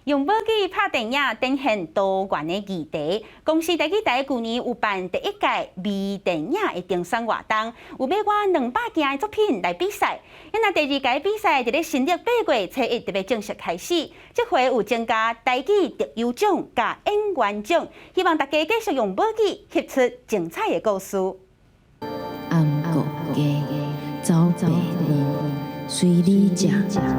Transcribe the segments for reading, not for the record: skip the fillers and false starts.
用武語拍電影，展現多元的議題。公視台語台舊年有辦第一屆微電影的評選活動，有欲倚200件的作品來比賽。那第二屆比賽佇咧新曆8月初1就欲正式開始。這回有增加台語特優獎佮演員獎，希望大家繼續用武語翕出精彩的故事。暗國雞，走白卵，隨你食，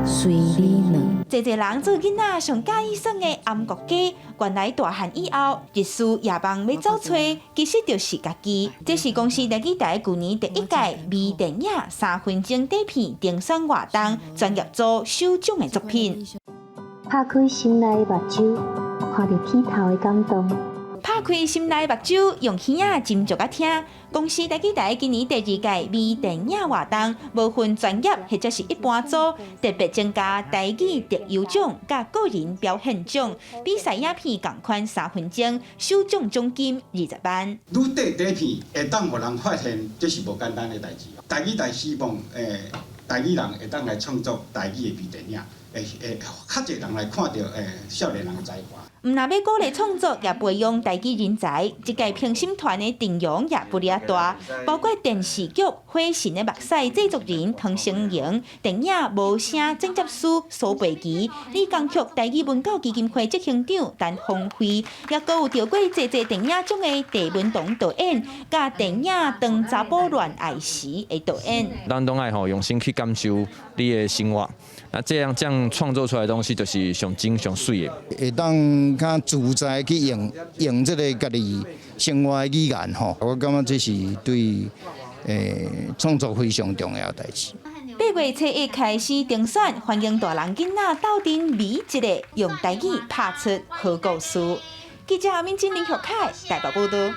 隨你卵。濟濟人做囡仔上佮意耍的頷國雞，原來大漢以後，日思夜夢欲走揣，其實就是家己。這是公視台語台舊年第一屆微電影3分鐘短片評選活動專業組首獎的作品。拍開心內目睭，看著鐵頭的感動。拍開心內目睭，用耳仔斟酌仔聽。公視台語台今年第二屆微電影活動，無分專業或者是一般組，特別增加台語特優獎佮個人表現獎。比賽影片仝款3分鐘，首獎獎金20萬。愈短短片會當予人發現，這是無簡單的代誌。台語台希望台語人會當來創作台語的微電影，會會較濟人來看著少年人的才華。毋但欲鼓勵創作，也培養台語人才。這屆評審團的陣容也不離大，包括電視劇《火神的目屎》製作人湯成榮、電影《無聲》剪接師蘇培琪、李江旭台語文教基金會執行長陳鴻輝，也閣有得過濟濟電影獎的鄭文堂導演，佮電影《當查埔戀愛時》的導演。咱攏愛吼用心去感受你的生活，那這樣這樣創作出來的東西就是上真上媠的。會當較自在去用用這个家己生活的語言吼，我感覺這是對創作非常重要的代誌。8月初1開始評選，歡迎大人囡仔鬥陣比一个，用台語拍出好故事。記者敏珍林學凱台北報導。